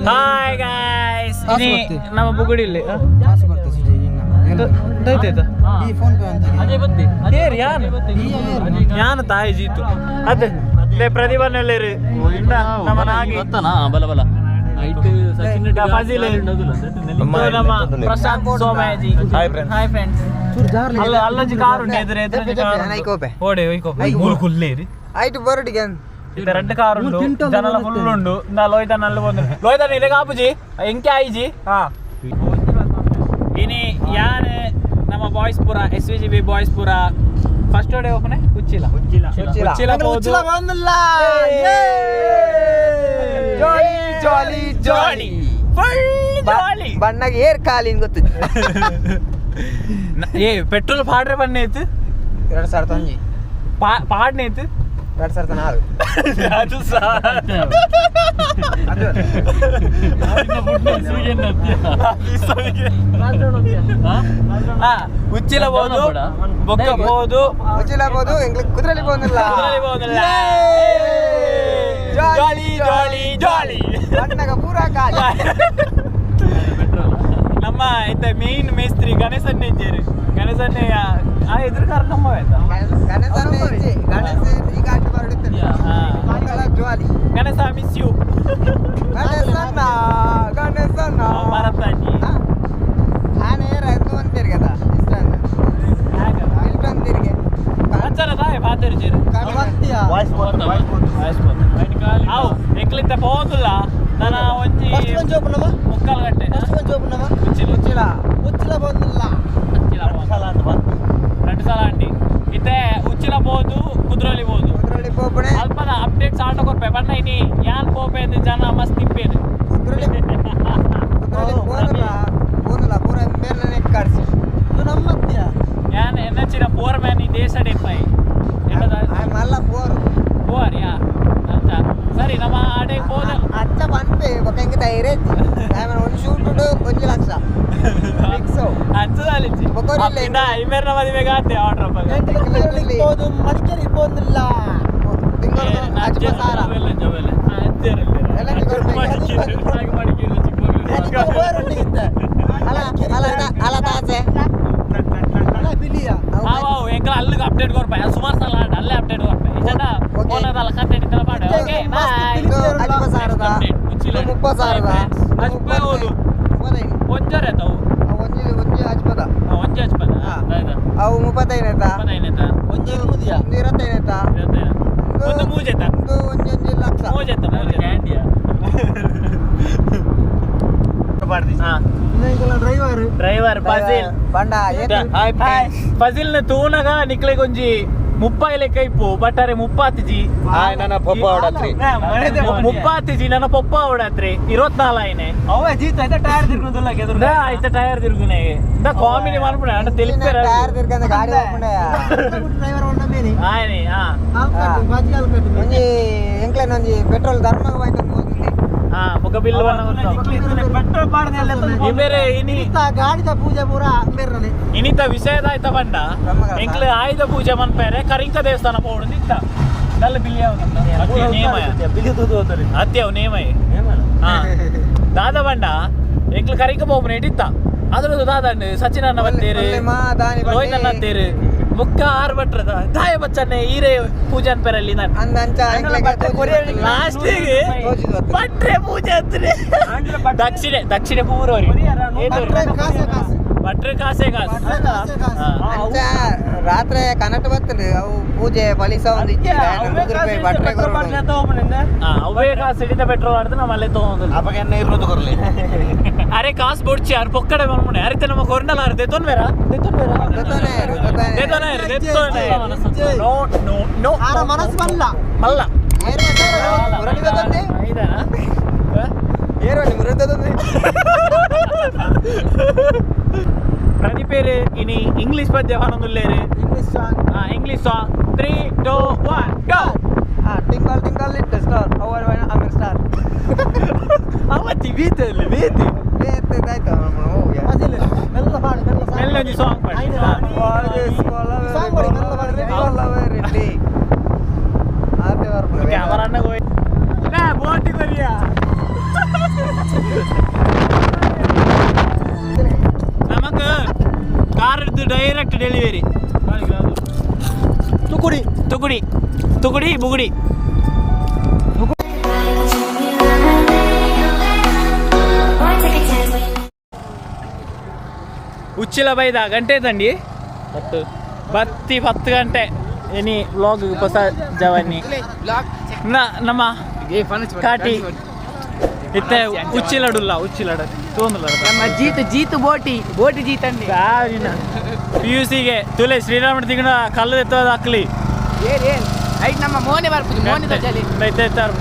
Hi guys, ಇನಿ ನಮ್ಮ ಬುಗುಡಿಲ್ಲಿ ಈ ಫೋನ್ ಪೇ ಅಂತ ಏರ್ ಯಾನ್ ಯಾನ್ ತಾಯಿ ಜೀತು ಅದೇ ಲೇ ಪ್ರತಿಭಾನೆಲ್ಲೇರು ನಮ್ಮ ನಾಗಿ ಬಲ ಬಲ ಫಜಿಲ್ ನಮ್ಮ Prashanth Somayaji. Hi friends. Hi friends. ಅಲ್ಲ ಅಲ್ಲೊಂಜಿ ಕಾರ್ ಉಂಟು ಎದುರು ಎದುರು ಕಾರ್ ಐಕೋಪೆ. ಓಡೆ ಒಯ್ಕೋಪೆ ಮೂರು ಕುಲ್ಲೇರಿ ಐಟ್ ಬರಡಿಗೆ ಇತ್ತ ರೆಡ್ ಕಾರ್ ಉಂಡು ಜನಲ ಫುಲ್ ಉಂಡು ನಾ ಲೋಯ್ತಾನ ಅಲ್ಲಿ ಬಂದು ಲೋಯ್ತಾನ ಇಲ್ಲೇ ಕಾಪುಜಿ ಎಂಕೆ ಆಯ್ಜಿ. ಹಾ ಇನಿ ಯಾನ್ ನಮ್ಮ ಬಾಯ್ಸ್ ಪೂರ S V G B boys ಪೂರ first day open Uchila Uchila Uchila ಪೋದು. ಜಾಲಿ ಜಾಲಿ ಜಾಲಿ ಫುಲ್ ಜಾಲಿ. ಬಣ್ಣಗೆ ಏರ್ ಕಾಲಿನ ಗೊತ್ತು. ಏ ಪೆಟ್ರೋಲ್ ಪಾಡ್ರೆ ಬನ್ನಿ ಆಯ್ತು. 2001. ಪಾಡ್ನೆ ಆಯ್ತು. 2004. ಅದು ಉಚ್ಚಿಲ ಬೋದು ಬೊಕ್ಕ ಬೋದು. ಉಚ್ಚಿಲ ಬೋದು ಎಂಗ್ಲಿಕ್ ಕುದ್ರಲಿ ಬೋಂದಿಲ್ಲ. ಕುದ್ರಲಿ ಬೋಂದಿಲ್ಲ. ಜಾಲಿ ಜಾಲಿ ಜಾಲಿ. ಬಣ್ಣಗ ಪೂರಾ ಖಾಲಿ. ನಮ್ಮ ಇತ್ತ ಮೇನ್ ಮೇಸ್ತ್ರಿ ಗಣೇಶನ್ನೇ ಇದ್ದೀರಿ ಗಣೇಶನ್ನೇ ಆ ಎದುರು ಕಾರ್ ನಮ್ಮ ಆಯ್ತಾ. ಗಣೇಶನೇ ಇಜ್ಜಿ. ಗಣೇಶ ಈ ಗಾಡಿ ಬರಡುತ್ತೆ ಮಂಗಳ ಜಾಲಿ. Ganesha miss you. ಗಣೇಶಣ್ಣ ಗಣೇಶಣ್ಣ ಭಾರತಾಜಿ. ಆನೆ ಏರ ಎಂದು ಅಂತೀರಿ కదా ಇಷ್ಟ ಇಲ್ಟನ್ ತಿರುಗಿ ಅಚ್ಚರ ತಾಯ್ ಪಾತೆರು ಜೇರು. Voice voice. ಅವು ಎಂಕ್ಲಿತ್ತ ಪೋದುಲ್ಲ ನನ್ನ ಒಂಜಿ ಮುಕ್ಕಾಲು ಗಂಟೆ ಉಚ್ಚಿಲ ಉಚ್ಚಿಲ ಉಚ್ಚಿಲ ಪೋದು. రెండు ಸಲ ಅಂಡಿ ಇತ್ತೆ ಉಚ್ಚಿಲ ಪೋದು ಕುದ್ರೋಲಿ ಪೋದು. ಕುದ್ರಳಿ ಪೋಪಣೆ. ಅಲ್ಪದ ಅಪ್ಡೇಟ್ಸ್ ಆಟೋ ಕೊರ್ಪೆ ಬಣ್ಣ ಇನಿ ಯಾನ್ ಪೋಪೇದು ಜನ ಮಸ್ತ್ ತಿಪ್ಪೇದು. ಕುದ್ರಳಿ ಕುದ್ರಳಿ ಪೋನುಲ ಪೋನುಲ ಪೂರ ಮೇರ್ಲನೆ ಕಾಡ್ಸಿ. ಯಾನ್ ಎನ್ನಚ್ಚಿನ ಪೋರ್ ಮ್ಯಾನ್ ಈ ದೇಶ ಡೆಪ್ಪೈ ಮಲ್ಲ ಪೋರು ಪೋರ್ ಯಾ ಅಂಚ ಸರಿ ನಮ್ಮ ಆಡೆ ಪೋದ. ಅಚ್ಚ ಪನ್ಪೆ ಬೊಕ ಎಂಕ್ ಧೈರ್ಯ ಇಜ್ಜಿ. ಆಮೇಲೆ ಒಂದು ಶೂಟ್ 1 ಲಕ್ಷ ಫಿಕ್ಸ್. ಅಂಚದಾಲಿಚ್ಚಿ ಬೊಕ ಒರಿಲ್ಲ. ಇಂದ ಇಮೇರ್ನ ಮದುವೆಗೆ ಆತೆ ಆರ್ಡರ್ ತಿಂಗಳು 50,000. ಅಲ್ಲ ಅಲ್ಲ ಅಲ್ಲ ತಾಸೆ. ಎಂಕಲ ಅಲ್ಲಿಗೆ ಅಪ್ಡೇಟ್ ಕೊರ್ಪೆ ಸುಮಾರು ಸಲ ಆಡ ಅಲ್ಲೇ ಅಪ್ಡೇಟ್ ಕೊರ್ಪೆ ಇಜಂಡ Okay. ಫೋನದಲ್ಲ ಕತೆ ಇತ್ತಲ್ಲ ಪಾಡ. Okay bye. ಇದು 50,000ದ 30,000ದ ಅಜ್ಪ ಓಲು 35. ಒಂಜರೆ ತಾವು. ಅವು ಒಂಜಿ ಒಂಜಿ ಅಜ್ಪದ. ಒಂಜಿ ಅಜ್ಪದ. ಹಾ. ಅವು 35 ಆಯ್ತಾ? 35 ಆಯ್ತಾ? ಒಂದು 25 ಆಯ್ತಾ? ಒಂದು ಮೂಜೆತ. ಒಂದು ಒಂಜಿ ಒಂಜಿ ಲಕ್ಷ. ಮೂಜೆತ ಮೂಜೆತ. ಹಾ ಡ್ರೈವರ್ ಡ್ರೈವರ್ ಫಜಿಲ್. ಬಂಡ ಏತ್ ಹಾಯ್ ಹಾಯ್ ಫಜಿಲ್ ನ ತೂನಗ ನಿಕ್ಲೆಗ್ ಒಂಜಿ ಮುಪ್ಪಾಯಿ ಲೆಕ್ಕ ಇಪ್ಪು ಬಟ್ ಅರೆ ಮುಪ್ಪಾತಿಜಿ. ಹಾಯ್ ನನ್ನ ಪಪ್ಪ ಹೊಡತ್ರಿ. ಮುಪ್ಪಾತಿಜಿ ನನ್ನ ಪೊಪ್ಪ ಹೊಡತ್ರಿ 24 ಆಯ್ನೆ. ಆಯ್ತ ಟೈರ್ ತಿರುಗುನೆ the comedy ಮನ್ಪುಣೆ ಅಂಡ ತಿಳಿಪೇರ. ಟೈರ್ ತಿರ್ಗಂದ ಗಾಡಿ ಹೋಗ್ಕೊಂಡೆ. ಆಯ್ನೆ ಹಾ. ಒಂಜಿ ಎಂಕ್ಲೆನ ಒಂಜಿ ಪೆಟ್ರೋಲ್ ಧರ್ಮಗ ಹೋಯ್ತು ಹೋಗಿಲ್ಲಿ. ಹಾ ಬೊಕ ಬಿಲ್ ಇಬೇರೆ ಇನಿ ಗಾಡಿದ ಪೂಜೆ ಪೂರ ಮೇರ್ನಲ್ಲಿ. ಇನಿತ ವಿಷಯದಾಯ್ತ ಬಂಡ ಬ್ರಹ್ಮಗಳ ಎಂಕ್ಲೆ ಆಯುಧ ಪೂಜೆ ಮನ್ಪೇರೆ ಕರಿಂಕ ದೇವಸ್ಥಾನ ಪೋಡು ನಿತ್ತ ನಲ್ಲ ಬಿಲ್ಲಿ ನೇಮಯ ಅತ್ಯವ್ ನೇಮಯ ಹಾ ದಾದ ಬಂಡ ಎಂಕ್ಲೆ ಕರಿಂಕ ಪೋಪುನ ಇಟ್ಟಿತ್ತ ಅದ್ರದ್ದು ದಾದ ಸಚಿನ್ ಅಣ್ಣ ಬತ್ತೇರು ದಾನಿ ರೋಹಿತ್ ಅಣ್ಣ ತೇರು ಬುಕ್ಕ ಆರ್ ಭಟ್ರದ ದಾಯ ಬಚ್ಚನ್ನೆ ಈರೇ ಪೂಜೆ ಅನ್ಪೇರಲ್ಲಿ ನಾನು ಅಂದಂಚ ಲಾಸ್ಟಿಗೆ ಭಟ್ರೆ ಪೂಜೆ ಅಂತಾರೆ ದಕ್ಷಿಣೆ ದಕ್ಷಿಣೆ ಪೂರ್ವರಿ ಭಟ್ರೆ ಕಾಸೆ ಕಾಸು. ಹಾ. ಅಂಚ ರಾತ್ರಿ ಕನಟ ಬರ್ತದೆ ಅವು ಪೂಜೆ ಫಲಿಸ ಒಂದು ಇಚ್ಛೆ 100 ರೂಪಾಯಿ ಬಟ್ರೆ ಕೊರಡು. ಹಾ, ಅವೇ ಕಾಸು ಹಿಡಿದ ಪೆಟ್ರೋಲ್ ಆಡಿದ್ರೆ ನಮ್ಮ ಅಲ್ಲೇ ತಗೊಂಡು ಅವಾಗ ಎಣ್ಣೆ ಇರೋದು ಕೊರ್ಲಿ. ಅರೆ ಕಾಸು ಬೊಡ್ಚಿ ಅರ್ ಪೊಕ್ಕಡೆ ಮನ್ಮುನೆ ಅರಿತೆ ನಮ್ಮ ಕೊರ್ನಲ ಅರ್ ದೆತೊನ್ ಬೇರ ದೆತೊನ್ ಬೇರ. ದೆತೊನೆ ಇರು, ದೆತೊನೆ. ದೆತೊನೆ ಇರು, ದೆತೊನೆ ಇರು. ನೋ ನೋ ನೋ ಆರ ಮನಸ್ಸು ಬಲ್ಲ. ಮಲ್ಲ. ಏರು ಮುರಳಿ ತಂದೆ. ಐದನಾ? ಹ? ಏರು ಮುರಳಿ ತಂದೆ. ಪ್ರದೀಪೇರು ಇನಿ ಇಂಗ್ಲಿಷ್ ಪದ್ಯ ಪನೊಂದುಲ್ಲೇರು. English song. English song 3 2 1 go. Twinkle twinkle little star our Aamir star. ಅವತ್ತಿ ಬೀತಲ್ಲಿ ಬೀತಿ. ಆಯ್ತು. ಮೆಲ್ಲ ಒಂಜಿ ಸಾಂಗ್ ಪಾಡಿ. ರೆಡ್ಡಿ ಆತೆ. ಕ್ಯಾಮರಾ ಅಣ್ಣ ಹೋಯ್ ನಾ ಬೋಟಿ ಕೊರಿಯಾ. ತುಗುಡಿ ತುಗುಡಿ ಬುಗುಡಿ. ಉಚ್ಚಿಲ ಬೈದ ಗಂಟೆ ತಂಡಿ ಬತ್ತಿ 10 ಗಂಟೆ ಎನಿ ವ್ಲಾಗ್ ಹೊಸ ಜವನಿ ನಮ್ಮ ಕಾಟಿ ಇತ್ತೆ ಉಚ್ಚಿಲಡುಲ್ಲ ಉಚ್ಚಿಲಡ ತೋಂದುಲ್ಲ. ನಮ್ಮ ಜೀತು ಜೀತು ಬೋಟಿ ಬೋಟಿ ಜೀತಂಡಿ. ಪಿ ಯು ಸಿಗೆ ತುಲೆ ಶ್ರೀರಾಮ ತಿಂಗಳ ಕಲ್ಲು ಎತ್ತೋದು ಹಾಕ್ಲಿ. ಏನ್ ಏನ್ ಐಟ್ ನಮ್ಮ ಮೋನೆ ಬರ್ಪುಜಿ ಮೋನೆ ತಜಲಿ. ಎತ್ತಾರು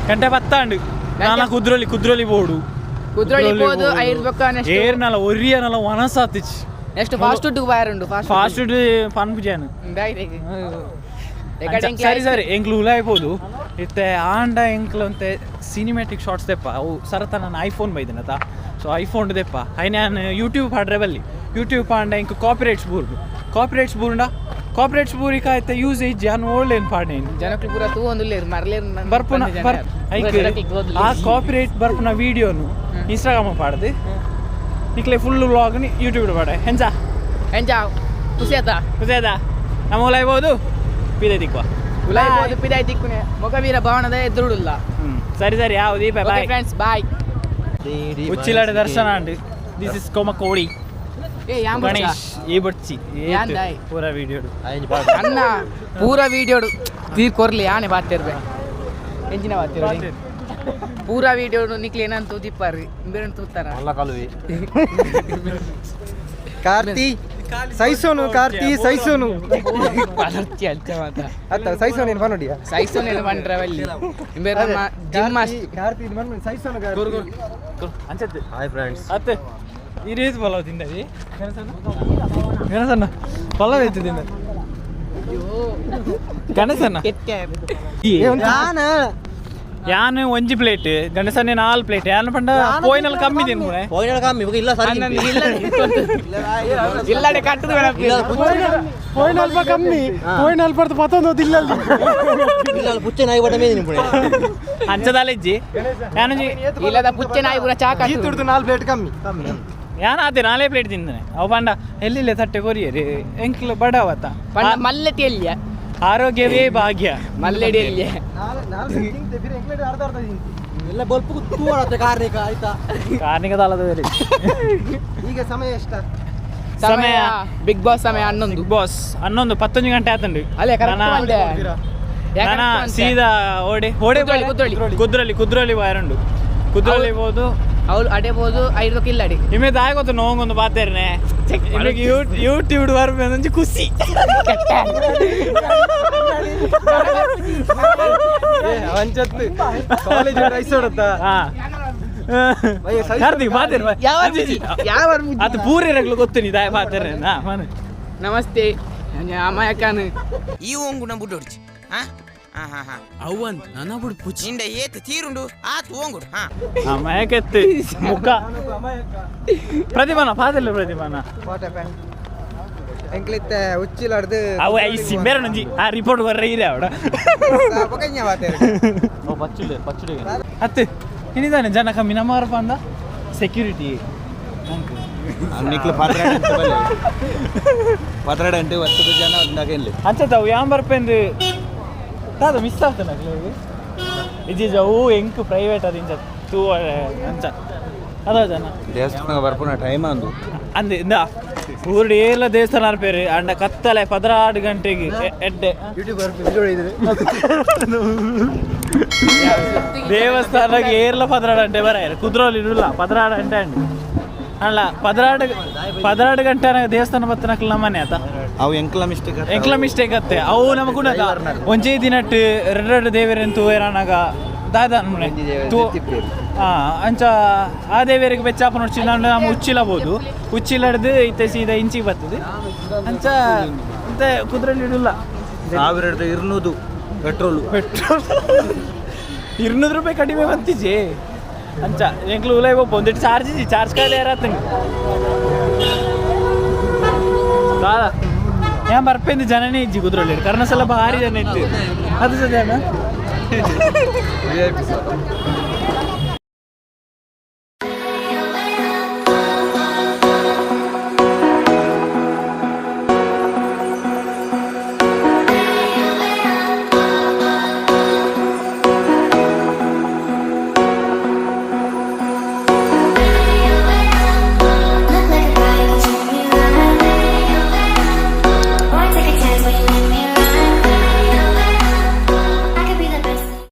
ಗಂಟೆ ಪತ್ತಾಂಡು ನಾನ ಕುದ್ರೋಲಿ ಕುದ್ರೋಲಿ ಬೋಡು. ಕುದ್ರೋಳಿ ಪೋದು ಐದು ಬೊಕ್ಕ ನೆಕ್ಸ್ಟ್ ಏರ್ನಲ ಒರಿಯನಲ ವನಸಾತಿಚ್. ನೆಕ್ಸ್ಟ್ ಫಾಸ್ಟ್ ಫುಡ್ ಬಾರುಂಡು. ಫಾಸ್ಟ್ ಫಾಸ್ಟ್ ಫುಡ್ ಪನ್ಪುಜಾನು. ಸರಿ ಸರಿ ಎಂಕ್ಲು ಉಲಾಯ್ಬೋದು ಇತ್ತೆ ಆಂಡ ಎಂಕ್ಲು ಅಂತೆ ಸಿನಿಮ್ಯಾಟಿಕ್ ಶಾರ್ಟ್ಸ್ ದೆಪ್ಪ ಅವು ಸರತ ನಾನು ಐಫೋನ್ ಬೈದಿನತ. ಸೊ ಐಫೋನ್ ದೆಪ್ಪ ಐನ ನಾನು ಯೂಟ್ಯೂಬ್ ಪಾಡ್ರೆ ಬಲ್ಲಿ ಯೂಟ್ಯೂಬ್ ಪಾಂಡ ಎಂಕ್ ಕಾಪಿರೈಟ್ಸ್ ಬೂರ್ಡು ಕಾಪಿರೈಟ್ಸ್ ಬೂರ್ಂಡ ಕಾಪಿರೈಟ್ಸ್ ಬೂರಿಕ ಆಯ್ತ ಯೂಸ್ ಇಜ್ಜಿ ಅನ್ ಓಳ್ಳೇನು ಪಾಡೇನು. ಜನಕ್ಲು ಪೂರ ತೂ ಒಂದು ಮರ್ಲೇರು. ಬರ್ಪುನ ಬರ್ ಐಕ್ ಆ ಕಾಪಿರೈಟ್ ಬರ್ಪುನ ವೀಡಿಯೋನು ಇನ್ಸ್ಟಾಗ್ರಾಮ್ ಪಾಡ್ದು ನಿಕ್ಲೆ ಫುಲ್ ವ್ಲಾಗ್ని ಯೂಟ್ಯೂಬ್ ಪಾಡೆ ಹೆಂಚ. ಎಂಜ ಖುಷಿ ಆತ. ಖುಷಿ ಆಯ್ತಾ? ನಮ್ಮ ಉಲಾಯ್ಬೋದು ಪೀದೆ ದಿಕ್ವಾ. ಉಲಾಯ್ಬೋದು ಪಿದಾಯ್ ದಿಕ್ಕುನೆ ಮೊಗವೀರ ಭವನದ ಎದುರುಡುಲ್ಲ. ಸರಿ ಸರಿ ಯಾವು ದೀಪ. Okay bye friends bye. ಉಚ್ಚಿಲಾಡ ದರ್ಶನ ಅಂಡ್ this is ಕೋಮಕೋಡಿ. ಏ ಯಾನ್ ಬುಡ್ಚ? ಗಣೇಶ್ ಈ ಬಡ್ಚಿ. ಯಾನ್ ದಾಯ್? ಪೂರ ವಿಡಿಯೋ. ಅಣ್ಣ ಪೂರ ವೀಡಿಯೋಡು ತೀರ್ ಕೊರ್ಲಿ ಆನೆ ಬಾತಿರ್ಬೆ ಎಂಜಿನ ಬಾತಿರ್ಬೆ ಪೂರ ವೀಡಿಯೋಡು ನಿಕ್ಲೆ ಏನಂತ ತೂತಿಪ್ಪಾರಿ ಬೇರೆ ತೂತಾರ. ಕಾರ್ತಿ ಸೈಸೋನು ಕಾರ್ತಿ ಸೈಸೋನು. ಪಲರ್ಚಿ ಅಚ್ಚ ಮಾತ. ಅತ್ತ ಸೈಸೋನು ಏನು ಪನ್ನೊಡಿಯ. ಸೈಸೋನ್ ಏನು ಬಂಡ್ರವಲ್ಲಿ ಬೇರೆ ನಮ್ಮ ಜಿಮ್ ಮಾಸ್ಟರ್. ಕಾರ್ತಿ ಇದು ಮನ್ಮನ್ ಸೈಸೋನು ಕಾರ್ತಿ. ಅಂಚತ್ತು. Hi friends. ಅತ್ತೆ ಈ ರೀತಿ ಪಲಾವ್ ತಿಂದದಿ ಗಣಸಣ್ಣ ಪಲಾವ್ ಎತ್ತು ತಿಂದ ಗಣಸಣ್ಣ. ನಾನು ಯಾನ್ ಒಂಜಿ ಪ್ಲೇಟ್ ಗಣಸನ್ನೇ 4 ಪ್ಲೇಟ್ ಯಾನ್ ಪಂಡ ಪೋಯಿನಲ್ಲಿ ಕಮ್ಮಿ ತಿನ್ಪುಣೆ. ಹೋಗಿನ ಕಮ್ಮಿ ಇವಾಗ ಇಲ್ಲ ಸರಿ. ಇಲ್ಲಡೆ ಕಟ್ಟದ ಪೋಯಿನ ಅಲ್ಪ ಕಮ್ಮಿ ಪೋಯಿನ ಅಲ್ಪ ಪತ್ತೊಂದು ಇಲ್ಲ. ಇಲ್ಲ ಪುಚ್ಚೆ ನಾಯಿ ಬಟ ಮೇಲೆ ನಿಂಪುಣೆ. ಅಂಚದಾಲಿಜ್ಜಿ ಯಾನಂಜಿ. ಇಲ್ಲದ ಪುಚ್ಚೆ ನಾಯಿ ಪೂರ ಚಾಕ. ಜೀತುಡ್ದು 4 ಪ್ಲೇಟ್ ಕಮ್ಮಿ. ಯಾನ್ ಆತೆ 4 ಪ್ಲೇಟ್ ತಿಂದನೆ ಅವು ಪಂಡ ಎಲ್ಲಿಲ್ಲ ತಟ್ಟೆ ಕೊರಿಯರಿ ಎಂಕ್ಲು ಬಡವತ್ತ. ಪಂಡ ಮಲ್ಲೆಟಿ ಎಲ್ಲಿಯ. ಆರೋಗ್ಯವೇ ಭಾಗ್ಯ. ಮಲ್ಲೆಡಿ ಎಲ್ಲಿಯ. ಅರ್ಧ ಅರ್ಧ ತಿಂತಿ. ಎಲ್ಲ ಬಲ್ಪು ತೂ ಆಡತ್ತೆ ಕಾರ್ನಿಕ ಆಯ್ತಾ. ಕಾರ್ಣಿಕ ತಾಳದ ಬೇರೆ. ಈಗ ಸಮಯ ಎಷ್ಟ? ಸಮಯ ಬಿಗ್ ಬಾಸ್ ಸಮಯ 11. ಬಿಗ್ ಬಾಸ್ 11 11 ಗಂಟೆ ಆತಂಡು. ಅಲ್ಲೇ ಕರೆಕ್ಟ್ ಅಂದೆ. ನಾನ ಸೀದಾ ಓಡೆ ಓಡೆ ಕುದ್ರೋಳಿ, ಕುದ್ರೋಳಿ. ಕುದ್ರಲಿ ಕುದ್ರಲಿ ಬಾಯರುಂಡು ಕುದ್ರಲಿ ಬೋದು. ಅವಳು ಅಡೆಬೋದು ಐದಕ್ಕೆ ಇಲ್ಲ ಅಡಿ. ಇಮೆ ದಾಯಗೊತ್ತು ನೋಂಗೊಂದು ಬಾತೇರ್ನೆ ಇಮೆಗೆ ಯೂಟ್ಯೂಬ್ ಬರ್ಬೇಕಂಜಿ ಖುಷಿ. ಅಂಚತ್ತು ಕಾಲೇಜ್ ಐಸೋಡತ್ತ. ಹಾ ಕಾರ್ತಿಕ್ ಬಾತೇರ್. ಯಾವ ಯಾವ ಅದು ಪೂರಿ ರಗ್ಲು ಗೊತ್ತು ನೀ ದಾಯ ಬಾತೇರ್ನೆ ನಾ ಮನೆ. ನಮಸ್ತೆ ಅಮಾಯಕನು. ಈ ಓಂಗುಣ ಬುಡ್ಡೊಡ್ಚಿ ಹಾ ಹಾ ಹಾ ಹಾ ಅವಂತ್ ನನ್ನ ಬುಡ್ ಪುಚ್ಚಿ. ನಿಂಡ ಏತ್ ತೀರುಂಡು ಆತ್ ಓಂಗುಡು ಹಾ. ಅಮಾಯಕತ್ತು ಮುಖ ಪ್ರತಿಭಾನ ಪಾತಿಲ್ಲ ಪ್ರತಿಭಾನ. ಎಂಕ್ಲಿತ್ತೆ ಉಚ್ಚಿಲಾಡ್ದು. ಅವು I ಸಿಂಬೇರ ನಂಜಿ ಆ ರಿಪೋರ್ಟ್ ಬರ್ರೆ ಇರ ಅವಡ. ಪೊಕಂಜ ಬಾತೇರು. ಪಚ್ಚುಡೆ ಪಚ್ಚುಡೆ. ಅತ್ತೆ ಇನ್ನಿದ್ದಾನೆ ಜನ ಕಮ್ಮಿ ನಮ್ಮ ಅವರಪ್ಪ ಅಂದ ಸೆಕ್ಯೂರಿಟಿ. ನಿಕ್ಲು ಪಾತ್ರೆ ಪಾತ್ರೆ అంటే ವಸ್ತು ಜನ ನಾಗೇನ್ಲಿ. ಅಂಚತಾವು ಯಾನ್ ಬರ್ಪೆಂದು ದಾದ ಮಿಸ್ ಆಗ್ತದೆ ಇಜ್ಜಿ ಅವು ಎಂಕ್ ಪ್ರೈವೇಟ್ ಅದು ಇಂಚ ತೂ ಅಂಚ ಅದ ಜನ. ದೇವಸ್ಥಾನ ಬರ್ಪುನ ಟೈಮ್ ಅಂದು. ಅಂದೆ ಇಂದ ಊರುಡು ಏಲ ದೇವಸ್ಥಾನ ಅರ್ಪೇರು ಅಂಡ ಕತ್ತಲೆ 16 ಗಂಟೆಗೆ ಎಡ್ಡೆ ದೇವಸ್ಥಾನಕ್ಕೆ ಏರ್ಲ 16 ಗಂಟೆ ಬರ ಕುದ್ರೋಲಿ ಇರುಲ್ಲ 16 ಗಂಟೆ ಅಂಡ್ ಅಲ್ಲ 16 ಗಂಟೆ ಅನಗ ದೇವಸ್ಥಾನ ಬತ್ತನಕ್ಲ ನಮ್ಮನೆ ಆತ. ಅವು ಎಂಕ್ಲ ಮಿಸ್ಟೇಕ್. ಎಂಕ್ಲ ಮಿಸ್ಟೇಕ್ ಅತ್ತೆ ಅವು ನಮಗುಣ ಒಂಜೇ ದಿನಟ್ ಎರಡು ಎರಡು ದೇವರೆನ್ ತೂವೇರನಾಗ ದಾದ ಅನ್ಮನೆ ತೂ ಹಾ ಅಂಚ ಆ ದೇವರಿಗೆ ಬೆಚ್ಚಾಪ ನೋಡ್ಚಿ ನಾನು ನಮ್ಮ ಉಚ್ಚಿಲಬೋದು ಉಚ್ಚಿಲಡ್ದು ಇತ್ತೆ ಸೀದಾ ಇಂಚಿಗೆ ಬರ್ತದೆ ಅಂಚ ಇಂತ ಕುದ್ರಲ್ಲಿ ಇಡಲ್ಲ. 1200 ಪೆಟ್ರೋಲ್. ಪೆಟ್ರೋಲ್ 200 ರೂಪಾಯಿ ಕಡಿಮೆ ಬಂತಿಜೆ ಅಂಚ ಎಂಕ್ಲು ಉಲೈ ಒಬ್ಬ ಒಂದಿಟ್ಟು ಚಾರ್ಜ್ ಇಜ್ಜಿ ಚಾರ್ಜ್ ಖಾಲಿ ಯಾರತ್ತಂಗೆ ದಾದಾ ಏನ್ ಬರ್ಪೆಂದು ಜನನೇ ಇಜ್ಜಿ ಕುದ್ರಲ್ಲಿ ಕರ್ನಸಲ ಭಾರಿ ಜನ ಇತ್ತು ಅದು ಸದ್ಯ.